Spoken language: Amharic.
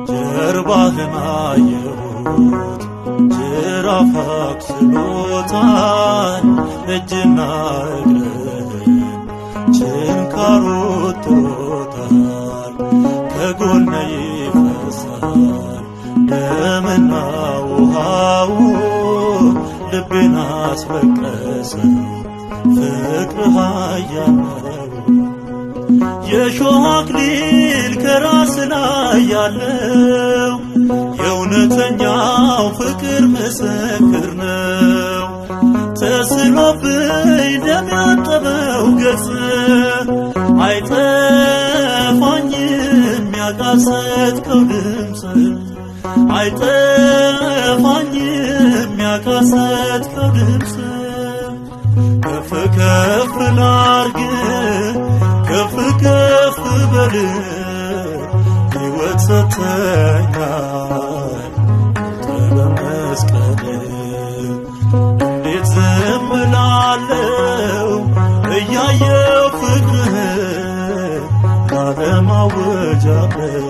ጀርባህን አየሁት ጅራፍ አቁስሎታል፣ እጅና እግርህን ችንካሩ ጥሮታል። ከጎነ ይፈሳል ደምና ውሃው፣ ልቤን አስለቀሰው ፍቅር ኃያል ነው። የሾህ አክሊል ከራስ ላይ ያለው የእውነተኛው ፍቅር ምስክር ነው። ተስሎብኝ ደም ያጠበው ገጽ አይጠፋኝም ያቃሰትከው ድምፅ፣ አይጠፋኝም ያቃሰትከው ድምፅ። ከፍ ከፍ ላርግ፣ ከፍ ከፍ በል፣ ሕይወት ሰጥተኛል በመስቀል። እንዴት ዝም እላለሁ እያየው ፍቅርህን ለዓለም አውጃለሁ።